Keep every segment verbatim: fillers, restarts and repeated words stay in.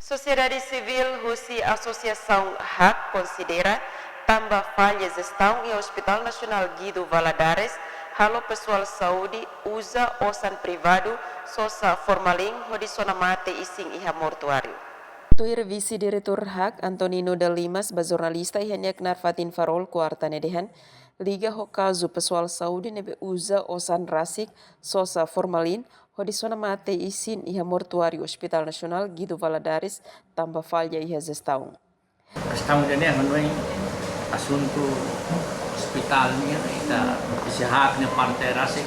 Sosiedade sivíl husi asosiasaun hak konsidera tanba falla jestaun iha Hospital Nasionál Guido Valadares halo pesoál saúde uza osan privadu sosa formalin hodi sona mate isin iha mortuáriu. Tuir vise-diretór hak Antonino de Limas ba jornalista iha nia knaar fatin Farol, kuarta ne'e dehan, liga ho kazu pesoál saúde ne'ebé uza osan rasik sosa formalin hodi sona mate isin iha mortuáriu Hospital Nasionál Guido Valadares tanba falla iha jestaun. Kestaun ida-ne'e hanoin asuntu ospitál nian, ita notísia hak ne'e parte rasik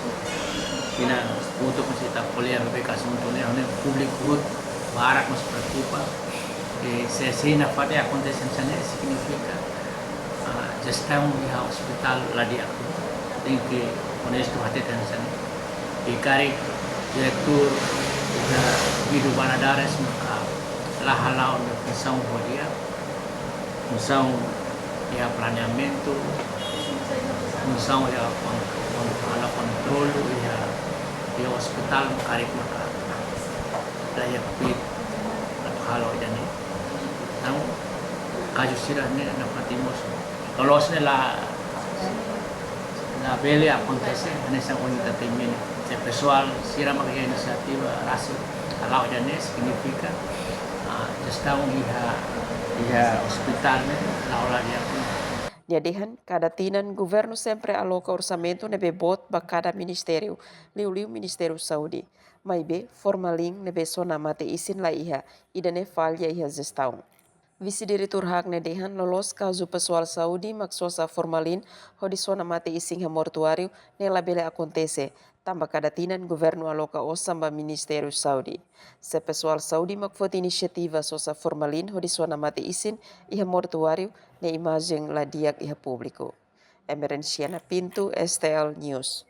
ina butuh mesti ita ko'alia beibeik asuntu ne'e, hanoin públiku hotu barak mós preokupa. E se, se nafatin akontese hanesan ne'e signifika, ah, jestaun iha ospitál la di'ak. Tenke onestu hatete hanesan ne'e. I karik diretór iha Guido Valadares maka la hala'o nia funsaun ho di'ak, funsaun iha planeamentu, funsaun iha kon-, kon-, halo kontrolu iha, iha ospitál karik maka la iha fit atu halo ida-ne'e. Entaun kazu sira-ne'e nafatin mós loloos ne'e la, labele akontese hanesan ohin ita temi ne'e. Se pesoál sira maka iha inisiativa rasik hala'o ida-ne'e signifika, ah, jestaun iha, iha ospitál ne'e la'o la di'ak. Nia dehan, kada tinan governu sempre aloka orsamentu ne'ebé boot ba kada ministériu, liuliu Ministériu Saúde. Maibé formalin ne'ebé sona mate isin la iha, ida-ne'e falla iha jestaun. Vise-diretór hak ne'e dehan loloos kazu pesoál saúde mak sosa formalin hodi sona mate isin iha mortuáriu ne'e labele akontese, tanba kada tinan governu aloka osan ba Ministériu Saúde. Se pesoál saúde mak foti inisiativa sosa formalin hodi sona mate isin iha mortuáriu, ne'e imajen la di'ak iha públiku. Emerenciana Pinto, S T L News.